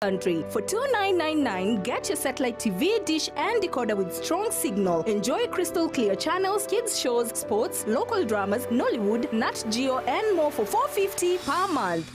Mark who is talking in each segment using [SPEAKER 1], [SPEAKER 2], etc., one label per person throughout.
[SPEAKER 1] Country. For 2999, get your satellite TV, dish and decoder with strong signal. Enjoy crystal clear channels, kids shows, sports, local dramas, Nollywood, Nat Geo and more for 450 per month.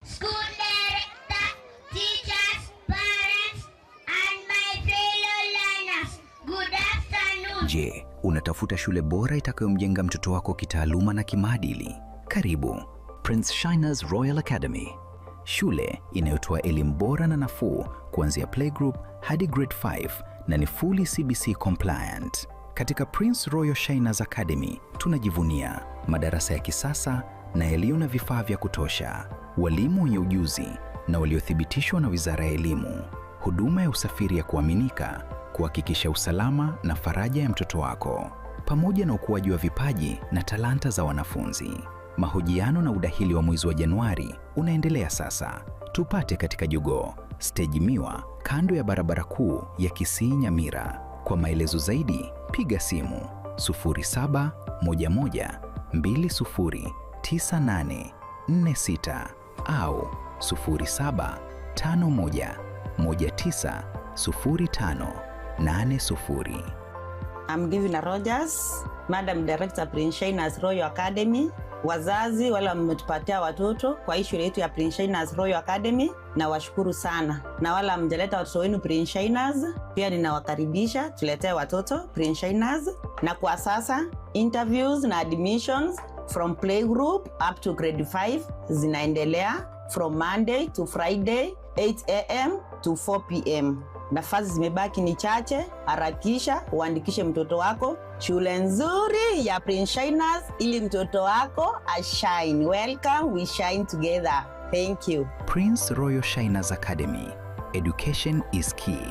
[SPEAKER 2] School director, teachers, parents, and my fellow learners, good afternoon.
[SPEAKER 3] Je, unatafuta shule bora itakayomjenga mtoto wako kitaaluma na kimaadili? Karibu Prince Shiners Royal Academy, shule inayotoa elimu bora na nafuu kuanzia playgroup hadi grade 5 na ni fully CBC compliant. Katika Prince Royal Shiners Academy tunajivunia madarasa ya kisasa na yaliyo na vifaa vya kutosha, walimu wenye ujuzi na waliothibitishwa na Wizara ya Elimu, huduma ya usafiri ya kuaminika kuhakikisha usalama na faraja ya mtoto wako, pamoja na ukuaji wa vipaji na talanta za wanafunzi. Mahojiano na udahili wa mwezi wa Januari unaendelea sasa. Tupate katika Jogoo Stage Miwa, kando ya barabara kuu ya Kisii Nyamira. Kwa maelezo zaidi piga simu 0711209846 au 0751190580.
[SPEAKER 4] I'm Givina Rogers, Madam Director Prince Shiners Royal Academy. Wazazi wale wametupatia watoto kwa hii shule yetu ya Prince Shiners Royal Academy, na washukuru sana, na wale hamjaleta watoto wenu Prince Shiners pia ninawakaribisha tuletee watoto Prince Shiners. Na kwa sasa interviews na admissions from playgroup up to grade 5 zinaendelea from Monday to Friday 8 am to 4 pm. Nafasi zimebaki ni chache, harakisha uandikishe mtoto wako shule nzuri ya Prince Shiners ili mtoto wako ashine. Welcome, we shine together. Thank you.
[SPEAKER 3] Prince Royal Shiners Academy. Education is key.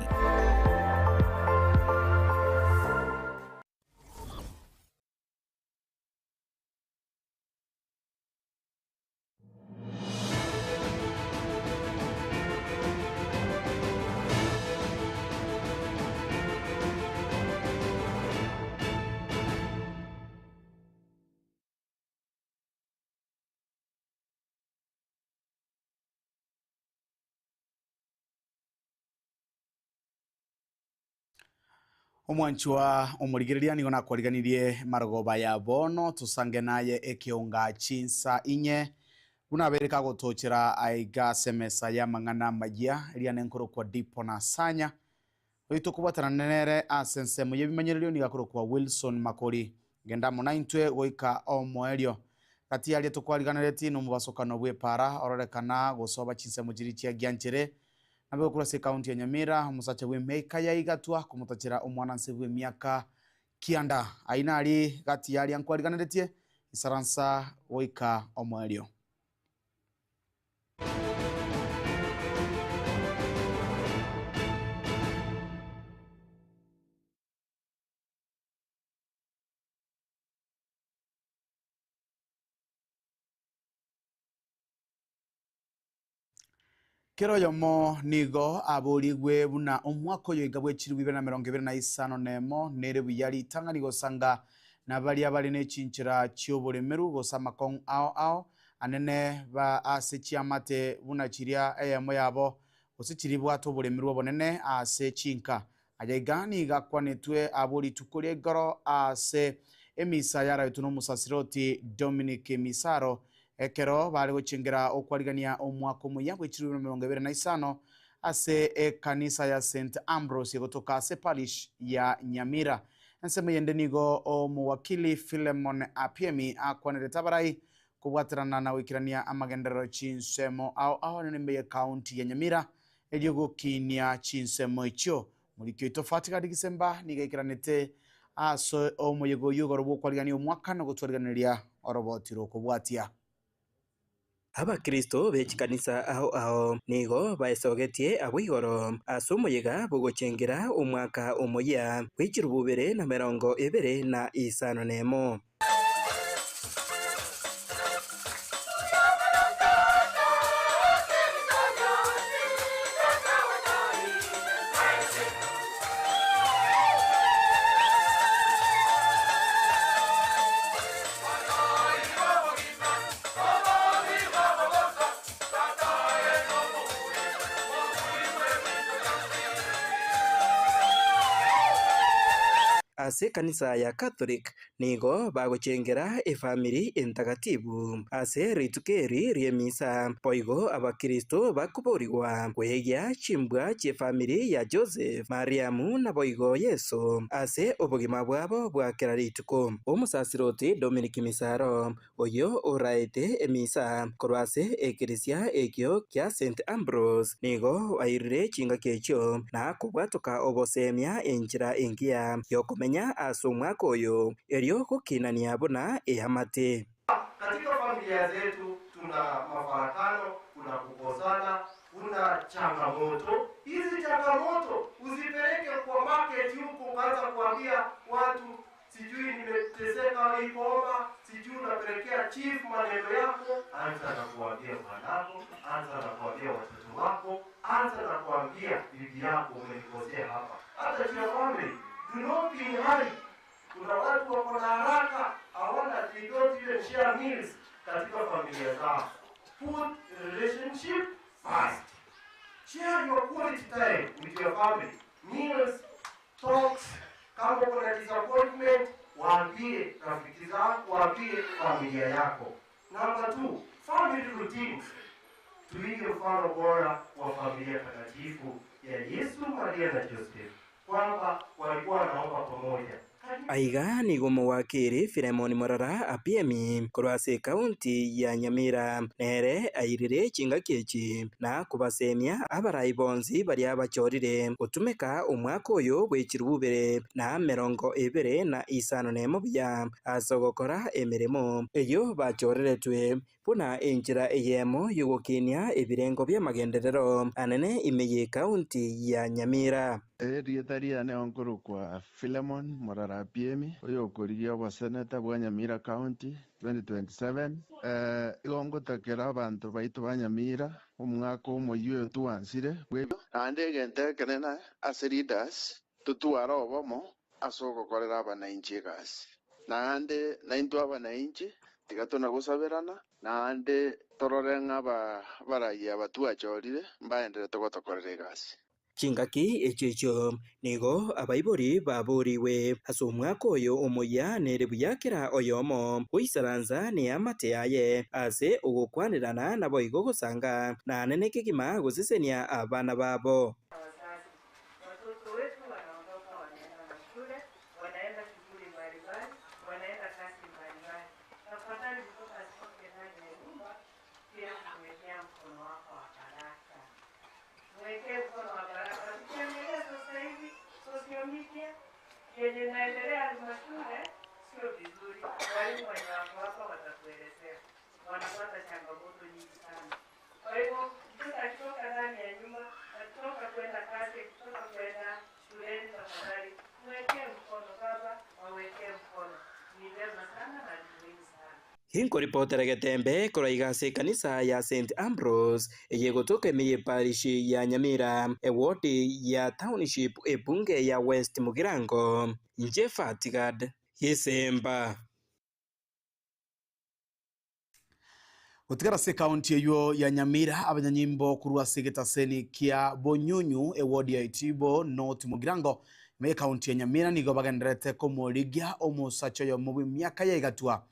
[SPEAKER 5] Omwanchwa omorigereria nigo nakwariganirie marogoba ya bono tusange naye ekeonga chinsa inye buna abere kagotochera aiga ase emesa ya amang'ana amaya eria nenkorokwa Dipo na Sanya oyo tokobwatana nere ase ensemo ya ebimanyererio niga akorokwa Wilson Makori genda amo naintwe goika omoerio kati aria tokwariganeretie na omobasokano bwa epara ororekana gosoba chinsemo chiri chia gianchere nabe gokura ase ekaunti ya Nyamira omosacha bwa emeika yaigatwa komotachera omwana nse bwa emiaka kianda aina ari gati yaria nkwariganeretie isaransa goika omoerio. Kero oyomo nigo aborigwe buna omwaka oyo iga bwa echiribu ibere na mirongo ibere na isano na emo nere buya ritang'ani gosanga na baria bare na echinchera chia oboremeru gose amakong'u ao ao anene ba ase chiamate buna chiria eyemo yabo gose chiribwate oboremeru obonene ase chinka. Aya iga niga akwanetwe abo rituko ria igoro ase emisa yaraetwe na omosasiroti Dominic Misaro ekero bare gochengera okwarigania omwaka omuya bwa echiribu na mirongo ibere na isano ase ekanisa ya St Ambrose egotoka ase parish ya Nyamira. Ensemo yende nigo omowakili Philemon Apiemi akwanerete abarai kobwaterana na goikerania amagenderero chinsemo ao ao nembe ya county ya Nyamira erio gokinia chinsemo echio. Morikio oito Fatigadi Gisemba niga aikeranete ase omoyego oywo igoro bwa okwarigania omwaka na gotwariganeria oroboti rokobwatia.
[SPEAKER 6] Abakristo b'echikanisa ao ao nigo baesogetie abwo igoro ase omoyega bogochengera omwaka omoyia bwa bibere na mirongo ibere na isano na emo. Ase ekanisa ya Catholic nigo bagochengera efamiri entagatibu ase rituko eri ri'emisa. Boigo abakristo bakoborigwa kwegia chimbwa chi'efamiri ya Joseph, Mariamu naboigo Yeso ase obogima bwabo bwa kera rituko. Omosasiroti Dominic Misaro Oyio oraete emisa korwa ase ekerisia ekio kia St. Ambrose nigo airire chingaki echio na kobwatoka obosemia enchera engiya y'okomenya ase omwaka oyo, erio gokinania buna eamate.
[SPEAKER 7] Katika familia zetu tuna mafarakano, kuna kukosana, kuna changamoto. Hizi changamoto usipeleke kwa market huko ukaanza kuambia watu sijui nimeteseka hii boma, sijui unapelekea chief maneno yako. Anza na kuambia bwanako, anza na kuambia watoto wako, anza na kuambia bibi yako umenikosea hapa. Hata to your family, do not be in hurry. Kuna watu wako na haraka, hawana, they don't even share meals katika familia zao. Put relationship first. Share your quality time with your family. Meals, talks, kama kuna disappointment, waambie rafiki zako, waambie familia yako. Number two, family routines. Tuige mfano bora wa familia takatifu ya Yesu, Maria na Joseph, kwamba walikuwa wanaomba pamoja.
[SPEAKER 6] Aiga nigo omowakiri Philemon Morara Apiemi korwa ase ekaunti ya Nyamira nere airire chingaki echi na kobasemia abarai bonsi baria bachorire gotumeka omwaka oyo bwe chirubu ibere na emerongo ebere na isano na emo buya ase ogokora emeremo eyio bachoreretwe buna enchera eyemo yogokinia ebirengo bi'amagenderero anene ime ye ekaunti ya Nyamira.
[SPEAKER 8] Erieta riane nkorokwa Philemon Morara Apiemi, oyokorigia oboseneta bwa Nyamira County 2027. Igo ngotakera abanto baito ba Nyamira omwaka omoyio oyo twansire bwe naende egento ekenene ase leaders totware obomo ase ogokorera abanainchi egasi. Naende naintwe abanainchi tiga tonagosaberana, naende torore ng'a abarayia aba twachorire mbaenderete gotokorera egasi.
[SPEAKER 6] Chingaki echio echio nigo abaibori baboorigwe ase omwaka oyo omoyia nere buya kera oyomo goisaransa neamate yaye ase ogokwanerana naboigo gosanga naanene kegima gosesenia abana babo.
[SPEAKER 9] Watoto wetu wanaondoka wanaenda mashule, wanaenda shughuli mbalimbali, wanaenda kazi mbalimbali. Tafadhali mtoto asitoke ndani ya nyumba bila kumwekea mkono wako wa baraka. Mwekee mkono wa baraka. Tukiangalia sasa hivi social media yenye inaendelea mashule sio vizuri. Walimu wenye wako hapa watakuelezea, wanapata changamoto nyingi sana. Kwa hivyo mtoto akitoka ndani ya nyumba, akitoka kwenda kazi, akitoka kwenda shuleni, tafadhali mwekee mkono baba, wawekee mkono. Ni vyema sana na ni muhimu sana.
[SPEAKER 6] Inkoripotera Getembe korwa iga ase ekanisa ya St Ambrose eye gotoka ime ye parish ya Nyamira eward ya township ebunge ya West Mugirango inche Fatigad Gisemba.
[SPEAKER 5] Gotigara ase ekaunti eywo ya Nyamira, abanyanyimbo korwa ase egetaseni kia Bonyunyu eward ya Itibo North Mugirango ime ekaunti ya Nyamira nigo bagendererete komorigia omosacha oyomo bw'emiaka ya igatwa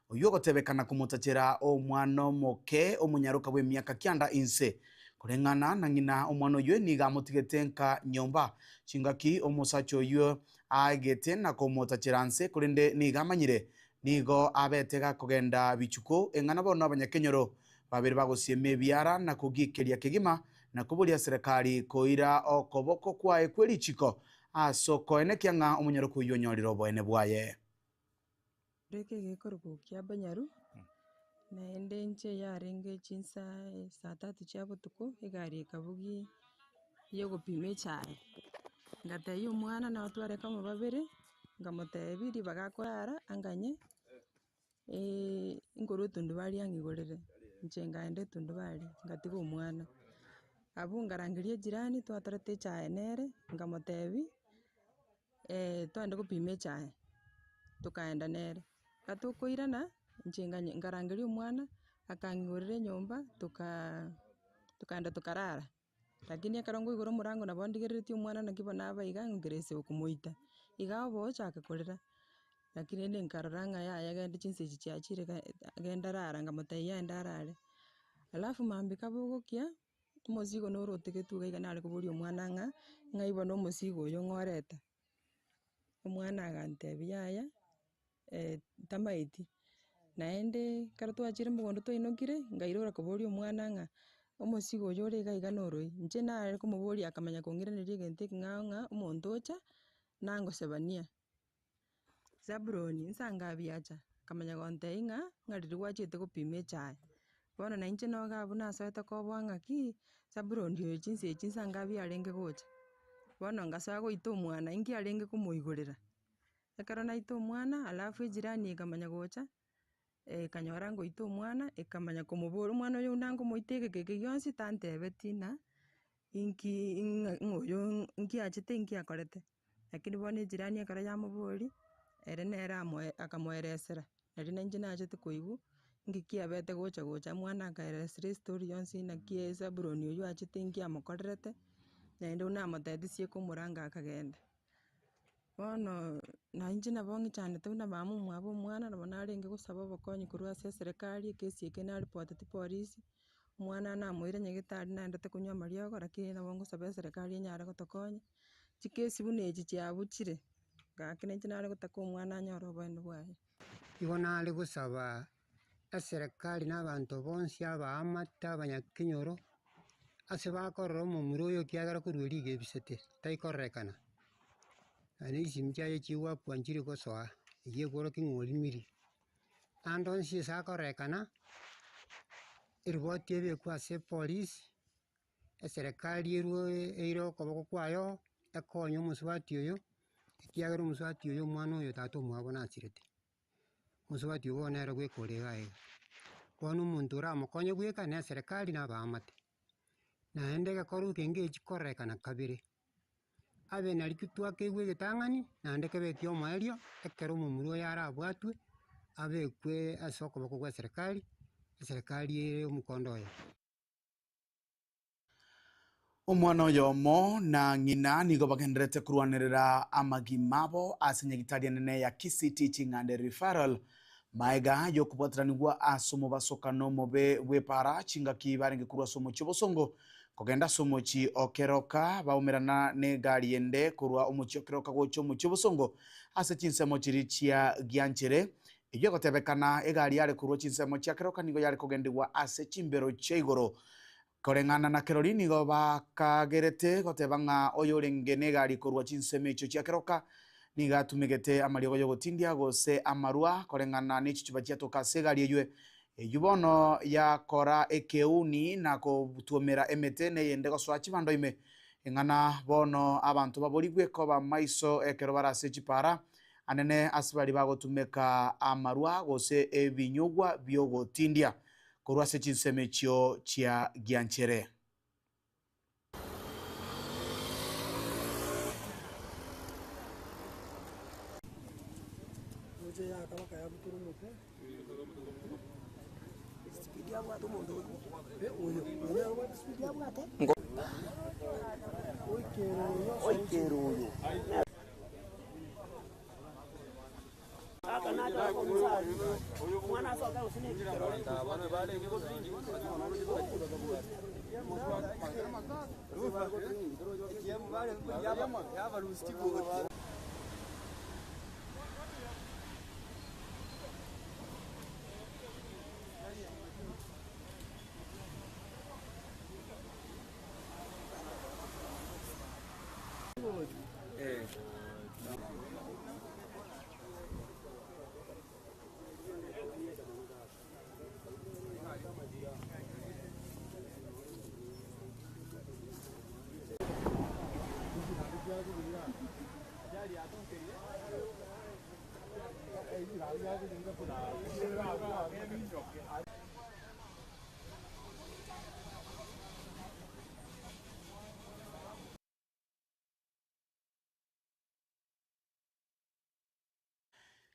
[SPEAKER 5] oywo ogotebekana komotachera omwana omoke omonyaroka bw'emiaka kianda inse koreng'ana na ng'ina omwana oywo niga amotigete nka nyomba chingaki omosacha oywo aegete na komotachera nse korende niga amanyire nigo abete gakogenda bichuko eng'ana bono abanyakenyoro babere bagosiema ebiara na kogikeria kegima na koboria serikali koira okoboko kwaye kwe richiko ase okoenekia ng'a omonyaroka oywo onyorire oboene bwaye.
[SPEAKER 10] Reke egekorokwa kia Banyaru, naende inche yarenge chinsa saa tatu chia botuko, egari ekabugia ya ogopima echae. Ngatebia omwana nabo twareka amo babere, nkamotebia ribaga akorara anganye, nkorwa etundubari ang'igorere, inche nkaenda etundubari ngatiga omwana. Abwo nkarangeria ejirani twatorete echae nere, nkamotebia, twagenda gopima echae, tokaenda nere. Gatokoirana, inche nganye nkarangeria omwana, akang'igorera enyomba, tokaa tokaenda tokarara. Lakini ekero nkoigora omorango nabo ndigereretie omwana naki bono aba iga nkeresa okomoita. Iga obe ochake korera, lakini rende nkarora ng'a yaya genda chinsa echi chiachire ga genda rara nkamotebia aende arare. Alafu mambia kabogokia, omosigo noro otigetwe iga iga nare koboria omwana ng'a, ng'ai bono omosigo oyo ng'o oreta. Omwana agantebia yaya, tamaeti. Naende ekero twachire mogondo twainokire, nkairora koboria omwana ng'a omosigo oyo ore iga iga noroi. Inche nare komoboria akamanya kong'iraneria egento ekeng'ao ng'a omonto ocha, nangosebania. Zabuloni, inse angabiacha, akamanya gontebia ng'a ng'a riria gwachete gopima echae. Bono na inche noga abwo nasoete koboa ng'aki, Zabuloni oyo chinsa echi inse angabi arenge gocha. Bono ngasoa goita omwana, inki arenge komoigorera? Ekero naita omwana, alafu ejirani ekamanya gocha, ekanyora ngoita omwana, ekamanya komoboria, omwana oyo buna nkomoita egeka eke gionsi tantebeti ng'a inki ng'a ng'a oyo inki achete inki akorete. Lakini bono ejirani ekero yamoboria, ere nere amoe akamoeresera, nari na inche nachete koigwa, inki kiabete gocha gocha omwana akaeresera estori yonsi naki Zabuloni oywo achete inki amokorerete, naende buna amotebetie sieka omoranga akagenda. Bono na inche nabo ng'ichanete buna mama omwabo omwana nabo narenge gosaba obokonyi korwa ase eserekari ekesi eke naripoteti polisi, omwana namoire nyagetari naendete konywa amariogo lakini nabo ngosaba eserekari enyare gotokonya, chikesi buna echi chiabuchire, gaki na inche nare gotaka omwana anyore oboene bwaye.
[SPEAKER 11] Igo nare gosaba eserekari na abanto bonsi abaamate abanyakenyoro, ase bakorora omomura oyo ekiagera korwa erio iga ebisete, taikororekana. Naende chisimi chiaye chigoakwa nchiri gosoa, eyio ekworokia ng'a orimirie. Ande onsi ase akororekana, eriboti ebekwe ase epolice, eserekari erwe eire okoboko kwayo, ekonye omosubati oyo, ekiagera omosubati oyo omwana oyo tata omwabo nasirete. Mosubati obo nere bweka ore iga iga. Bono omonto oramokonye bweka na eserekari na abaamate. Naende egekorwa eke ngechi kororekana kabere, abe nari ki twakeigwa egetang'ani naende kebe ekia omoerio, ekero omomura oyo arabwatwe, abekwe ase okoboko gwa eserekari, eserekari ere omokondo oye.
[SPEAKER 5] Omwana oyomo na ng'ina nigo bagendererete korwanerera amagima abo ase nyagitari enene ya Kisii Teaching and Referral maega y'okobwataranigwa ase omobasokano omobe bw'epaara chingaki barenge korwa ase omochie obosongo kogenda ase omochie o Keroka baumerana n'egari ende korwa omochie o Keroka gocha omochie obosongo ase chinsemo chiria chia Gianchere eyio egotebekana egari yare korwa chinsemo chia Keroka nigo yare kogendigwa ase chimbero chia igoro Koreng'ana na kerori nigo bakagerete goteba ng'a oyorenge negari korwa chinsemo echio chia keroka nigo atumegete amariogo y'ogotindia gose amarwa koreng'ana nechichuba chiatoka ase egari eywe, eyio bono yakora ekeuni na kotuomera emete neyende gosoa chibando ime. Eng'ana bono abanto baborigwe koba maiso ekero bare ase chipara, anene ase baria bagotumeka amarwa gose ebinyugwa biogotindia. Korwa ase chinsemo echio chia gianchere.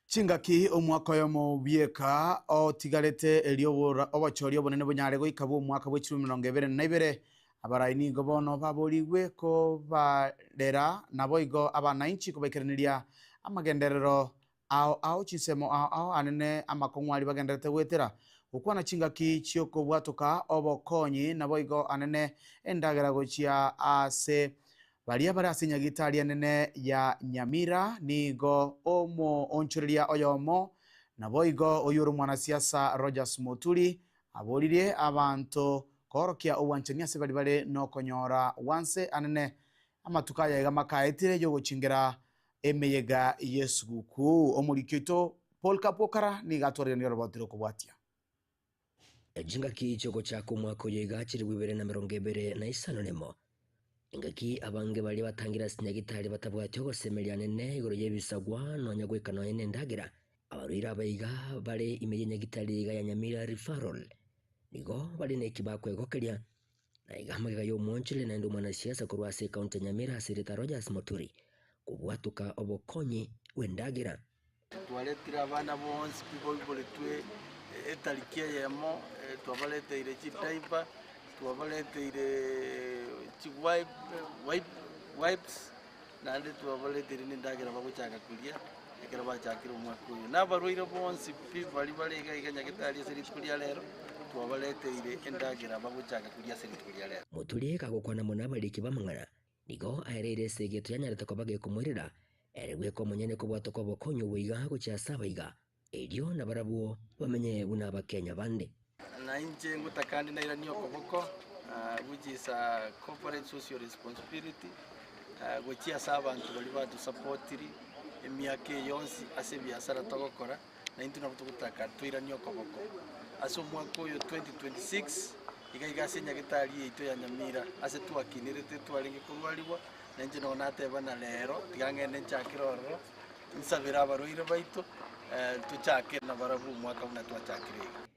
[SPEAKER 5] Chingaki omwaka oyomo bieka otigarete erio obochori obonene bonyare goika bw'omwaka bwe chilifu emerongo ebere na ibere. Abarai nigo bono baborigwe kobarera naboigo abanainchi kobaikeraneria amagenderero ao ao chinsemo ao ao anene amakong'u aria bagendererete goetera gokwana chingaki chi'okobwatoka obokonyi naboigo anene endagera gochia ase baria bare ase nyagitari enene ya Nyamira nigo omoonchoreria oyomo naboigo oyio ore omwanasiasa Rogers Moturi Aboririe abanto koorokia obwanchani ase baria bare nokonyora gwanse anene amatuko aya iga makaetire y'ogochingera emeyega y'esugukuu. Omoriki oito Paul Kapwokara nigo atwariganire oroboti rokobwatia.
[SPEAKER 12] Chingaki chi'ogochaka omwaka oyo iga chilifu ibere na emerongo ebere na isano nemo, engaki abange baria batangire ase nyagitari batabwati ogosemeria anene igoro y'ebisagwa nonya goika nonya nendagera, Abarwaire aba iga bare ime y'enyagitari iga ya Nyamira Referral nigo bare neki bakwegokeria na iga amagega y'omwanchire naende omwanasiasa korwa ase ekaunti ya Nyamira ase erieta Rogers Moturi kobwatoka obokonyi bw'endagera.
[SPEAKER 13] Twaretire abana bonsi pi boiboretwe etariki eyemo, twabareteire chidaipa, twabareteire wipes, Naende twabareteire nendagera bagochaka koria ekero bachakire omwaka oyo. Na abarwaire bonsi pi baria bare iga iga nyagetari ase rituko ria rero, twabareteire endagera bagochaka koria ase rituko ria rero.
[SPEAKER 12] Moturi kagokwana mono abariki b'amang'ana, nigo aereire ase egeto yanyarete koba gekomoirera, ere bweka omonyene kobwatwa kw'obokonyi obo iga gochia ase abaiga, erio nabarabwo bamenye buna Abakenya bande.
[SPEAKER 13] Na inche ngotaka ande nairanie okoboko, which is a corporate social responsibility, gochia ase abanto baria batosapotiri emiaka eye yonsi ase ebiasara togokora, na intwe nabo togotaka toiranie okoboko. Ase omwaka oyo 2026, iga iga ase enyagetari yaito ya Nyamira, ase twakinerete twarenge korwarigwa, na inche nonya nateba na rero, tiga ngende nchakere ororo. Nsabere abarwaire baito, tochake nabarabwo omwaka buna twachakire iga.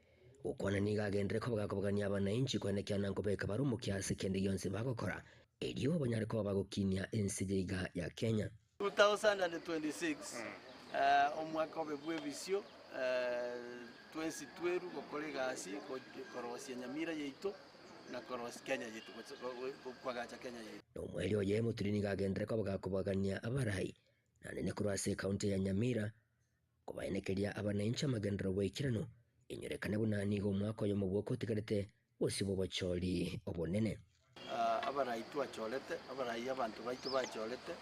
[SPEAKER 12] Gokwana nigo agenderere koba gakobagania abanainchi koenekia na nkobeka bare omokia ase kende gionsi bagokora, erio banyare koba bagokinia ense yaiga ya Kenya.
[SPEAKER 13] 2026 omwaka obe bw'ebisio, twensi tweru gokora egasi korosia Nyamira yaito. na korosia Kenya yaito, gose koagacha Kenya yaito.
[SPEAKER 12] Na omweri oye Muturi nigo agenderere koba gakobagania abarai na nene korwa ase ekaunti ya Nyamira kobaenekeria abanainchi amagenderero bwaikeranu enyorekane buna nigo omwaka oyomo bwoka otigarete bosio bw'obochori obonene.
[SPEAKER 13] Abarai twachorete, abarai abanto baito bachorete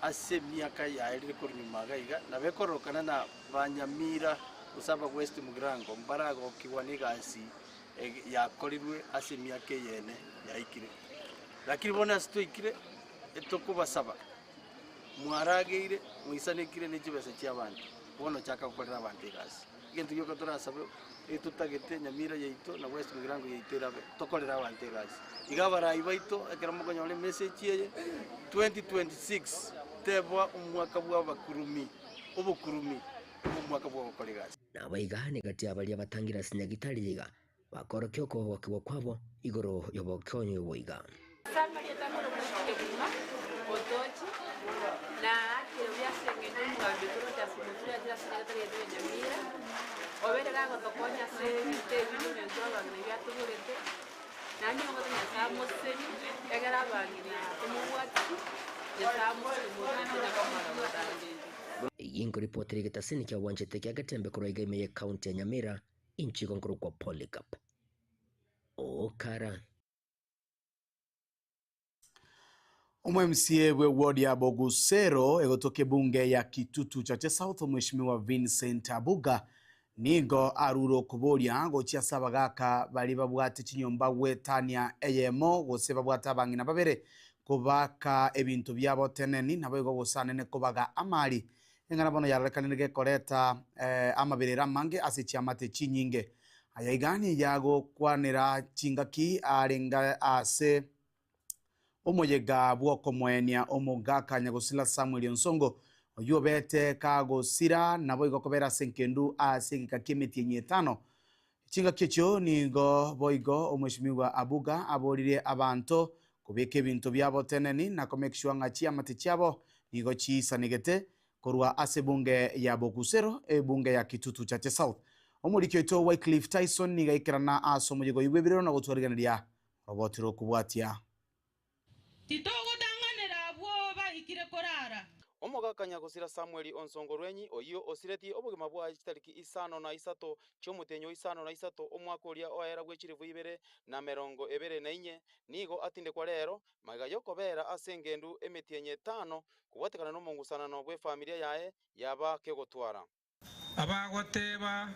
[SPEAKER 13] ase emiaka yaerire korwa nyuma iga iga, nabo ekororokana na Banyamira gose aba West Mugirango mbaragokigwa negasi yakorirwe ase emiaka eyene yaikire. Lakini bono ase twaikire, etokobasaba, mwarageire, moisanekire ne chibesa chi'abanto, bono chaka gokorera abanto egasi. Egento gioka torasabe, etotagete Nyamira yaito na West Mugirango yaito erabe, tokorere abanto egasi. Iga abarai baito, ekero mokonyora emessage eye, 2026 teba omwaka bwa abakurumi, obokurumi, omwaka bwa ogokora egasi.
[SPEAKER 12] Naboigo negati ya baria batangire ase nyagitari iga, bakorokia okogokigwa kwabo igoro y'obokonyi obo iga.
[SPEAKER 14] Ase amarieta amorobori kegima, otochi, na akire buya ase engencho y'omogambi oito Rogers Muturi achire ase erieta riaito ria Nyamira, obeire gagotokonya ase ebinto ebinge onye intwe abang'ina ebi atoborete, naende nigo ngotoka Nyasae amosesenie, egere abang'ina tomobwatisi, Nyasae amosesenie mono tonya komora botambe.
[SPEAKER 12] Eyio nkoripotera egetasini kia bwanchete kia Getembe korwa iga ime ye county ya Nyamira, inche igo nkorokwa Polycarp Okara.
[SPEAKER 5] Omo MCA bwe ward ya Bogusero egotoka ebunge ya Kitutu Chache South Omweshimiwa Vincent Abuga nigo arure okoboria gochia ase abagaka baria babwate chinyomba gwetania eyemo gose babwate abang'ina babere kobaka ebinto biabo teneni naboigo gose anene kobaga amari. Eng'ana bono yarorekanire gekoreta amaberero amange ase chiamate chinyinge. Aya iga niyagokwanera chingaki arenge ase omoyega bw'okomoenia omogaka nyagosira Samuel Onsongo, oyio obete kagosira naboigo kobera ase enkendu ase egeka ki'emetienyi etano. Chingaki echio nigo boigo Omweshimiwa Abuga aboririe abanto kobeka ebinto biabo teneni na ko make sure ng'a chiamate chiabo nigo chiisanegete korwa ase ebunge ya Bokusero, ebunge ya Kitutu Chache South. Omoriki oito Wycliffe Tyson nigo aikerana ase omoyega oyio bw'ebirero na gotwarigeneria. Roboti rokobwatia.
[SPEAKER 15] Titogotang'anera abwo baikire korara.
[SPEAKER 16] Omogaka nyagosira Samweli onsongo rwenyi, oyio osiretie obogima bwaye chitariki isano na isato chi'omotienyi o isano na isato omwaka oria oera bwe chilifu ibere na emerongo ebere na inye, nigo atindekwa rero, magega y'okobeera ase engendu emetienyi etano kobwatekana nomongusanano bw'efamilia yaye yaba kegotwara.
[SPEAKER 17] Abagoteeba,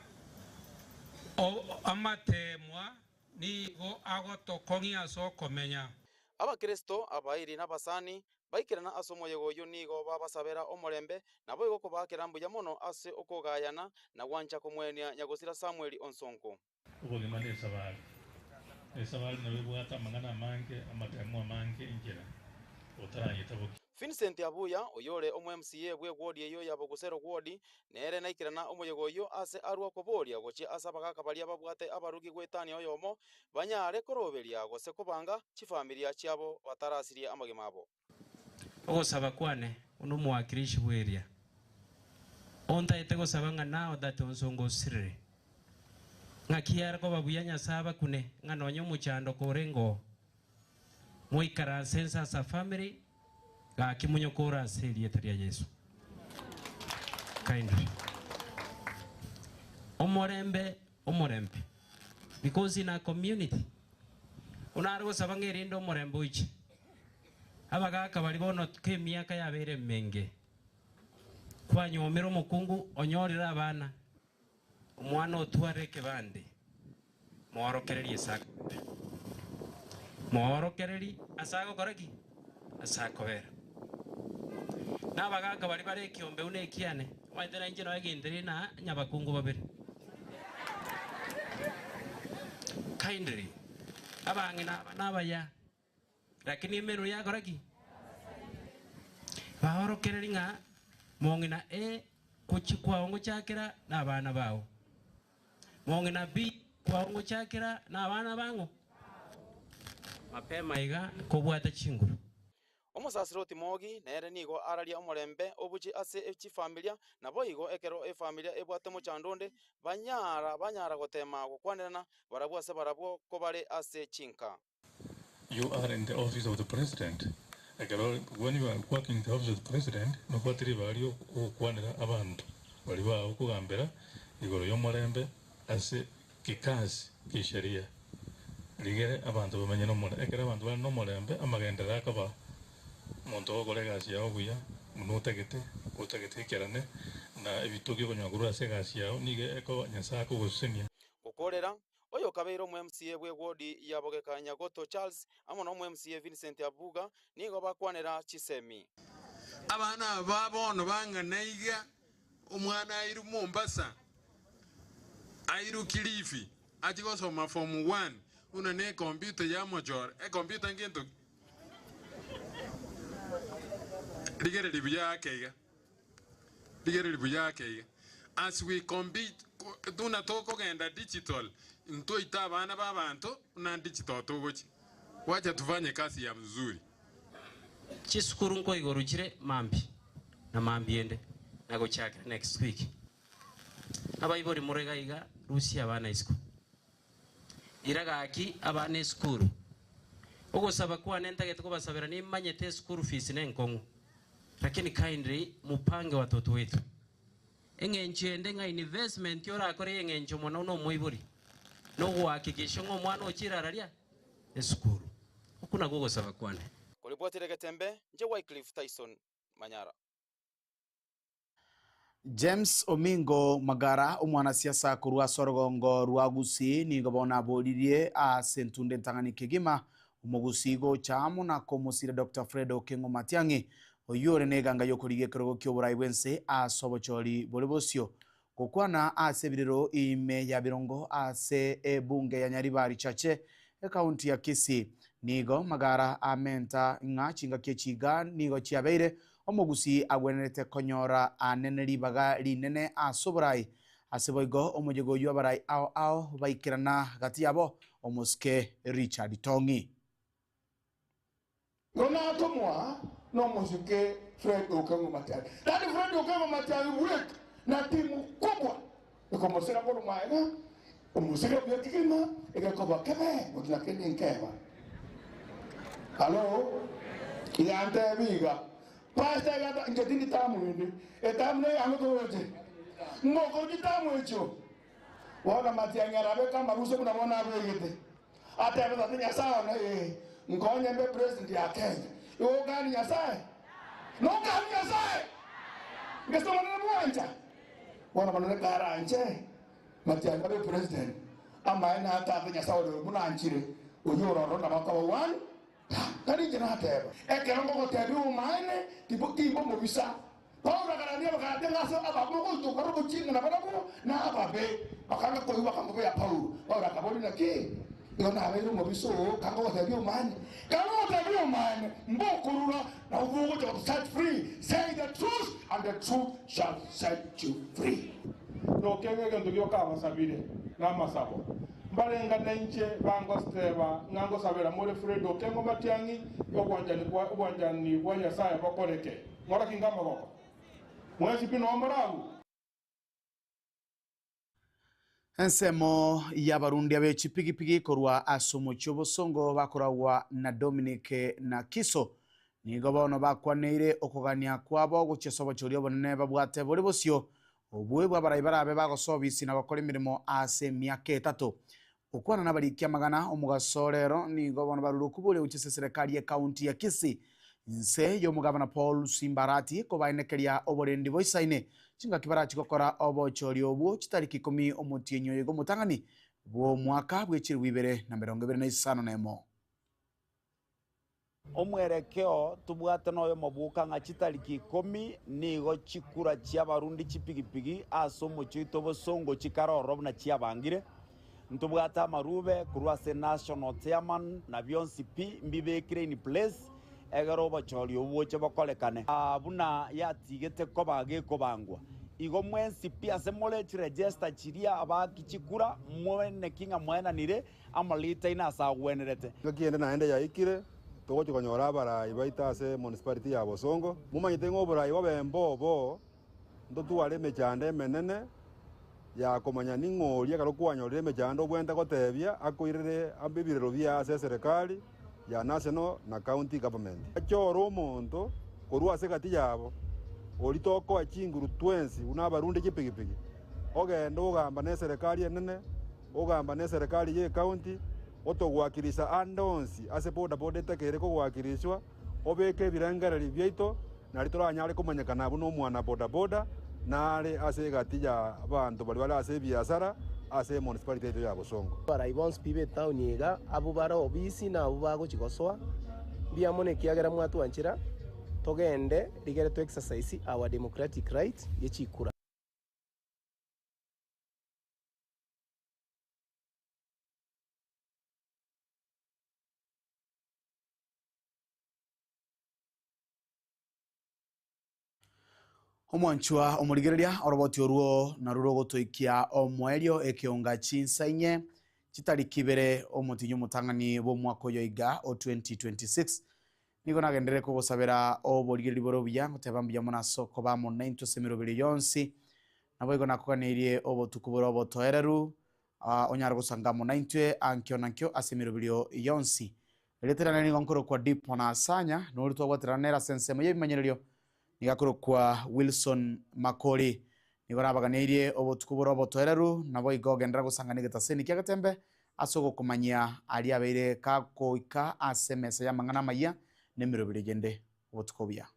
[SPEAKER 17] Amateemwa nigo agotokong'ia ase okomenya.
[SPEAKER 16] Abakristo, abairi na abasani, baikerana ase omoyega oyio nigo babasabera omorembe, naboigo kobaakera mbuya mono ase okogayana na gwancha komwenia nyagosira Samweli Onsonko.
[SPEAKER 18] Obogima nesabari. Esabari nabo ebwate amang'ana amange, amatemo amange, enchera otarayetabokie.
[SPEAKER 16] Vincent Abuya, oyore omo-MCA bw'ewodi eyio ya Bogusero Ward, nere naikerana omoyega oyio ase arwa koboria gochia ase abagaka baria babwate abarugi goetania oyomo, banyare koroberia gose kobanga chifamilia chiabo batarasirie amagima abo.
[SPEAKER 19] Ogosaba kwane buna omowakilishi bw'eria, ontaete gosaba ng'a now that Onsongo osirire, ng'aki yare koba buya Nyasae abakune ng'a nonye omochando korenge oo, moikaranse inse as a family, gaki monyokore ase erieta ria Yeso. Kindly. Omorembe, omorembe. Because in a community, buna are gosaba ng'a erinde omorembe oiche, abagaka baria bono kemiaka yabeire emenge, kwanyuomire omokungu onyorire abana, omwana otware ekebande, moorokererie ase akobera. Moorokererie ase agokora ki? Ase akobera. Na abagaka baria bare ekiombe buna ekiane, omanyete nainche noe gentiri na nyabakungu babere. Kindly, abang'ina aba nabaya, lakini emenwa yakora ki? Baorokererie ng'a mong'ina A gochia kwao ngochakera na abana bao, mong'ina B kwao ngochakera na abana bang'o? Mapema iga kobwate chinguru.
[SPEAKER 16] Omosasiroti Mogi nere nigo araria omorembe obuche ase chifamilia, naboigo ekero efamilia ebwate omochando onde, banyara banyara gotema gokwanerana barabwo ase barabwo kobare ase chinka.
[SPEAKER 18] You are in the office of the president, ekero when you are working in the office of the president nobwate ribaga ria ogokwanera abanto baria bagokogambera igoro y'omorembe ase kikasi ki'esheria. Rigere abanto bamenye nomorembe. Ekero abanto bare nomorembe, amagenderero akoba omonto ogokora egasi yao buya, buna otagete, otagete ekerane, na ebitoki okonyora korwa ase egasi yao nigo ekoba Nyasae akogosesenia.
[SPEAKER 16] Gokorera, oyokabeire omo-MCA bw'ewodi ya Bogeka Nyagoto Charles amo na omo-MCA Vincent Abuga nigo bakwanera chisemi.
[SPEAKER 20] Abana aba bono bang'ana iga, Omwana airwe Mombasa, airwe Kilifi, achie gosoma form one, buna ne ecomputer yamochora. Ecomputer ngento ki? Rigereria buya ake iga, rigereria buya ake iga. As we compete, buna tokogenda digital, ntoite abana ba abanto buna digital togochia. Wacha tufanye kazi ya mzuri.
[SPEAKER 19] Chisukuru nkoigorwa chire mambia na mambia ende na gochakera next week. Abaibori more iga iga rusia abana isiko. Ira gaki abana esukuru. Ogosaba kwane ntagete kobasabera nimanyete eschool fees nenkong'u lakini kindly mupange watoto wetu. Eng'encho ende ng'a investment orakore y'eng'encho mono nomoibori nogohakikisha ng'a omwana ochire araria esukuru. Okwo nakwo ogosaba kwane.
[SPEAKER 16] Koribwatire egetembe, inche Wycliffe Tyson Manyara.
[SPEAKER 5] James Omingo Magara, omwanasiasa korwa ase orogongo rwa Gusii, nigo bono aboririe ase entunda entang'ani kegima omogusii gocha amo na komosira Doctor Fred Okengo Matiang'i, oyio ore neganga y'okorigia ekerogo ki'oborai bw'ense ase obochori bore bosio. Gokwana ase ebirero ime ya Birongo ase ebunge ya Nyaribari Chache, ekaunti ya Kisii, nigo Magara amenta ng'a chingaki echi iga nigo chiabeire omogusii agwenerete konyora anene ribaga rinene ase oborai. Ase boigo omoyega oyio abarai ao ao baikerana gati yabo omosike Richard Tong'i.
[SPEAKER 21] Bono atomwa nomosike Fred Okengo Matiang'i. Yaani Fred Okengo Matiang'i bweka na timu kubwa ekomosira korwa magega, omosike buya kegima egekoba kebe gotuna kende nkeba. Alo, igantebi iga, pastor igata inche tindi tamu ende, etamu na eyango toroche. Ngoko chitamu echio. Bono Matiang'i arabeke amaruso buna bono abegete. Atebe tata Nyasaye one ee, nkonye mbe president ya Kenya. Igo okani Nyasaye? Nokani Nyasaye? Gese Omonene bwancha? Bono Omonene karanche, Matiang'i abe president, amaene a tata Nyasaye ore buna anchire, oyio ororo nabo akoba one term. Tari inche nateba. Ekero ngogotebia obomaene, timbo timba omobisa. Paulo akarandia Abagalatia ng'a ase abamogoita okora oboching'a nabarabwo nababe. Bakanga koigwa bakamobea Paulo. Paulo akaboria, Naki igo nabeire omobisa oo kangogotebia omaene? Kangogotebia omaene, mbokorura, nabwo bogocha goto set free. Say the truth, and the truth shall set you free.
[SPEAKER 1] Nokegwa egento gioka abasabire namasabo. Mbarengane inche bangosteba ng'a ngosabera more Fred Okengo Matiang'i obwanchani bwa obwanchani bwa Nyasaye bokoreke. Ng'ora kinga amagoko? Mwensi pi noo more agwo?
[SPEAKER 5] Ensemo y'abarundi abe chipigipigi korwa ase omochie obosongo bakoragwa na Dominic na Kiso nigo bono bakwaneire okogania kwabo gochia ase obochori obonene babwate bore bosio obwe bw'abarai barabe bagosoa obisi na gokora emeremo ase emiaka etato. Gokwana nabariki amagana omogaso rero nigo bono barure okoboria gochia ase eserekari y'ecounty ya Kisii inse y'omogabana Paul Simbarati kobaenekeria oborendi boisaine chingaki barachi gokora obochori obwo chitariki ikomi omotienyi oyo iga omotang'ani bw'omwaka bw'echiribu 2025.
[SPEAKER 22] Omwerekeo tobwate noyomo bwoka ng'a chitariki ikomi nigo chikura chi'abarundi chipigipigi ase omochie oito bosongo chikare ororo buna chiabangire. Ntobwate amarube korwa ase National Chairman na bionsi pi mbibekire in place egere obochori obo boche bokorekane buna yatigete koba gekobangwa. Igo mwensi pi ase more chiregister chiria abaaki chikura mweneki ng'a mwaenanire Amarita ine ase agwenerete.
[SPEAKER 23] Engaki ende naende yaikire, togochia konyora abarai baito ase municipality ya Bosongo. Momanyete ng'a oborai bobe mbobo, ntotware emechando emenene ya komanya ning'o oria ekero kwanyorire emechando obwenerete gotebia akoirere ebirero biaye ase eserekari ya national na county government. Bachore omonto korwa ase egati yabo oria tokoa chinguru twensi buna abarunde chipigipigi, ogende ogamba neserekari enene, Ogamba neserekari y'ecounty, otogwakirisa ande onsi ase bodaboda etakeire kogwakiriswa, obeke ebirengererio biaito, nario toranyare komanyekana buna omwana bodaboda nare ase egati y'abanto baria bare ase ebiasara ase emunicipality yaito ya Bosongo.
[SPEAKER 24] Abarai bonsi pi b'etaoni iga, abwo bare obisi na abwo bagochia gosoa, mbuya mono ekiagera mwatwanchera togende rigere to exercise our democratic right ye chikura.
[SPEAKER 5] Omwanchwa omorigereria oroboti orwo narwo rogotoikia omoerio ekeonga chinsa inye chitariki ibere omotinyi omotang'ani bw'omwaka oyo iga o 2026. Nigo nagenderere kogosabera oborigereria bore obuya, ngoteba mbuya mono ase okoba amo naintwe ase emeroberio yonsi. Naboigo nakoganeirie obotuko bore obotoereru, onyare gosanga amo naintwe ankio na ankio ase emeroberio yonsi. Erieta riane nigo nkorokwa Dipo Nasanya, na oria twabwaterana nere ase ensemo y'ebimanyererio nigo akorokwa Wilson Makori. Nigo nabaganeirie obotuko bore obotoereru, naboigo genderera gosangana egetaseni kia getembe ase ogokomanyia aria abeire kagoika ase emesa y'amang'ana amayia na emeroberio eyende. Obotuko obuya.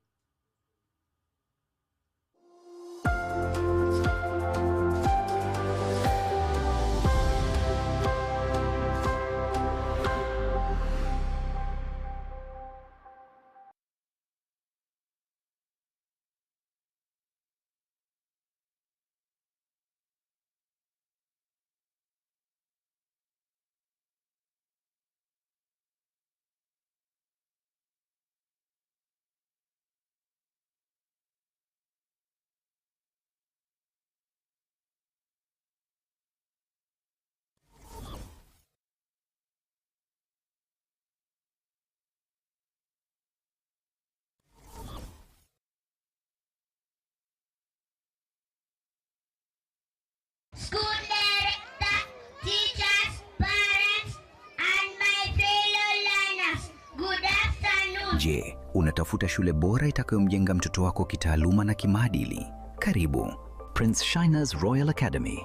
[SPEAKER 2] Je, unatafuta shule bora itakayomjenga mtoto wako kitaaluma na kimaadili? Karibu Prince Shiners Royal Academy,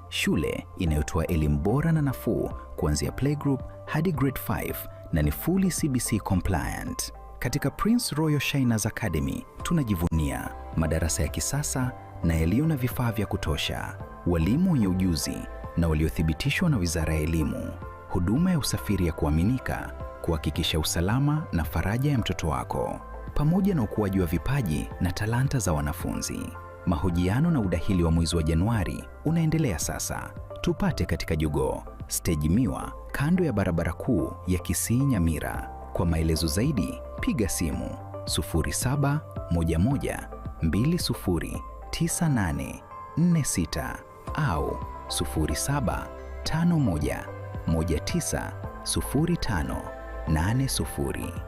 [SPEAKER 2] shule inayotoa elimu bora na nafuu kuanzia playgroup hadi grade 5 na ni fully CBC compliant. Katika Prince Royal Shiners Academy tunajivunia madarasa ya kisasa na yaliyo na vifaa vya kutosha, walimu wenye ujuzi na waliothibitishwa na Wizara ya Elimu, huduma ya usafiri ya kuaminika kuhakikisha usalama na faraja ya mtoto wako, pamoja na ukuaji wa vipaji na talanta za wanafunzi. Mahojiano na udahili wa mwezi wa Januari unaendelea sasa. Tupate katika Jogoo Stage Miwa, kando ya barabara kuu ya Kisii Nyamira. Kwa maelezo zaidi piga simu 0711209846 au 0751190580.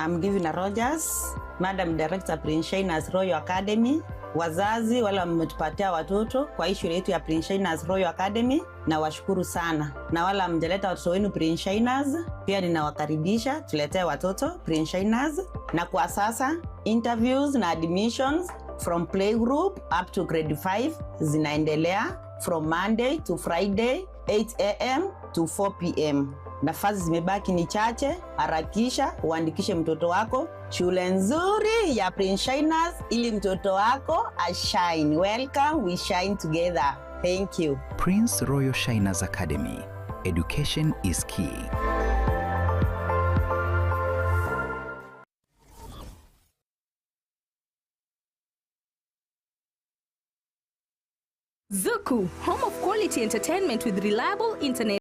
[SPEAKER 3] I'm Givina Rogers, Madam Director Prince Shiners Royal Academy. Wazazi wale wametupatia watoto kwa hii shule yetu ya Prince Shiners Royal Academy, na washukuru sana, na wale hamjaleta watoto wenu Prince Shiners, pia ninawakaribisha tuletee watoto Prince Shiners. Na kwa sasa interviews na admissions from playgroup up to grade 5 zinaendelea from Monday to Friday 8 am to 4 pm. Nafasi zimebaki ni chache, harakisha uandikishe mtoto wako shule nzuri ya Prince Shiners ili mtoto wako ashine. Welcome, we shine together. Thank you.
[SPEAKER 2] Prince Royal Shiners Academy. Education is key.
[SPEAKER 4] Zuku, home of quality entertainment with reliable internet.